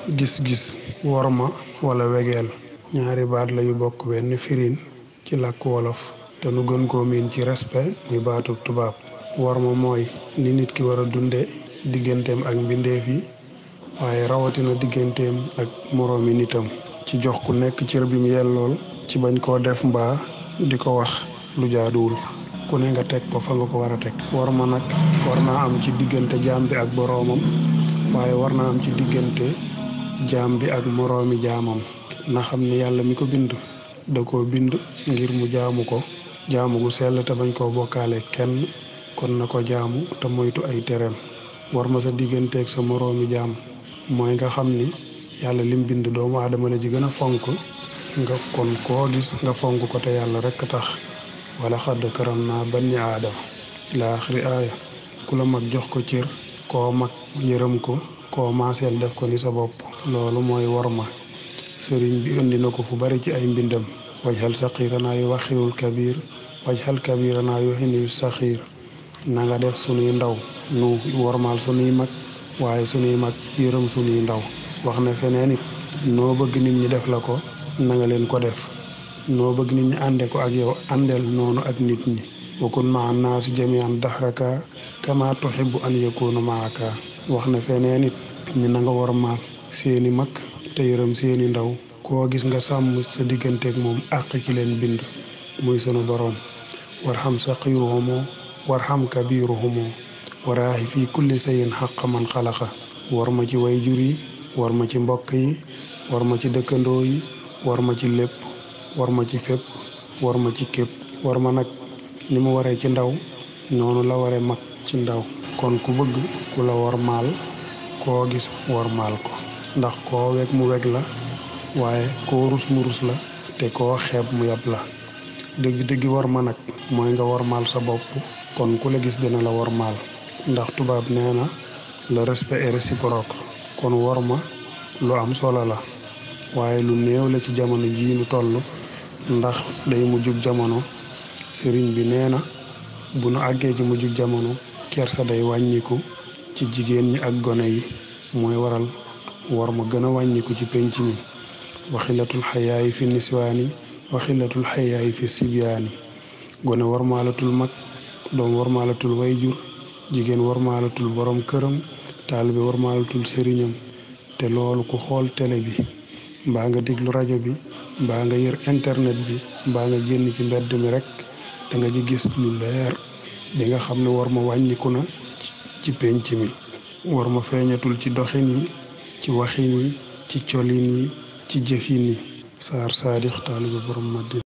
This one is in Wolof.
gis-gis, worma wala wegeel ñaari baat la yu bokk benn firin ci làkk wolof te nu gën koo miin ci respect muy baatu tubaab. worma mooy ni nit ki war a dunde digganteem ak mbindeef yi waaye rawatina digganteem ak moroomi nitam ci jox ku nekk cër bi mu yellool ci bañ koo def mbaa di ko wax lu jaaduwul ku ne nga teg ko fa nga ko war a teg. worma nag war naa am ci diggante jaam bi ak boroomam waaye war naa am ci diggante jaam bi ak moroomi jaamam na xam ne yàlla mi ko bind da koo bind ngir mu jaamu ko jaamu gu sell te bañ koo bokkaale kenn kon na ko jaamu te moytu ay tereem. worma sa digganteeg sa moroomi jaam mooy nga xam ni yàlla lim bind doomu aadama la ji gën a fonk nga kon koo gis nga fonk ko te yàlla rekk tax wala xadd karam naa bani aadama ila axiri aaya ku la mag jox ko cër koo mag yërëm ko koo maaseel def ko ni sa bopp loolu mooy worma. sëriñ bi indi na ko fu bari ci ay mbindam wajhal saqiiranaa yu waxirul kabir wajhal kabiranaa yu xinil saxiir na nga def sunuy ndaw nu wormaal sunuy mag waaye sunuy mag yërëm sunuy ndaw. wax na feneen it noo bëgg nit ñi def la ko na nga leen ko def noo bëgg nit ñi ànde ko ak yow àndeel noonu ak nit ñi. wakun maa naasi jamian dahraka kama tuhibbu an yakunu maaka. wax na feneen it ñi na nga wormaal seeni mag te yërëm seeni ndaw koo gis nga sàmm sa digganteeg moom àq ci leen bind muy sunu boroom. warham saqiiruhumoo warham kabiiruhumoo waraahi fii kulli sayin xaq man xalaqa. war ma ci way jur yi war ma ci mbokk yi war ma ci dëkkandoo yi war ma ci lépp war ma ci fépp war ma ci képp. war ma nag ni mu waree ci ndaw noonu la waree mag ci ndaw kon ku bëgg ku la wormaal koo gis wormaal ko ndax koo weg mu weg la waaye koo rus mu rus la te koo xeeb mu yab la. dëgg-dëgg worma nag mooy nga wormaal sa bopp kon ku la gis dina la wormaal ndax tubaab nee na le respect est réciproque. kon worma lu am solo la waaye lu néew la ci jamono jii nu toll ndax day mujjug jamono. sëriñ bi nee na bu nu àggee ci mujjug jamono kersa day wàññiku ci jigéen ñi ak gone yi mooy waral worma gën a wàññiku ci penc mi. waxilatul xayaayi fi niswaani waxilatul xayaayi fi sibyaani. gone wormaalatul mag doom wormaalatul wayjur jigéen wormaalatul borom këram taalibe wormaalatul sëriñam te loolu ku xool télé bi mbaa nga déglu rajo bi mbaa nga yër internet bi mbaa nga génn ci mbedd mi rek da nga ci gis lu leer di nga xam ne worma wàññiku na ci penc mi. worma feeñatul ci doxin yi ci waxin yi ci colin yi ci jëfin yi. Saar Saadix taalibe borom Madina.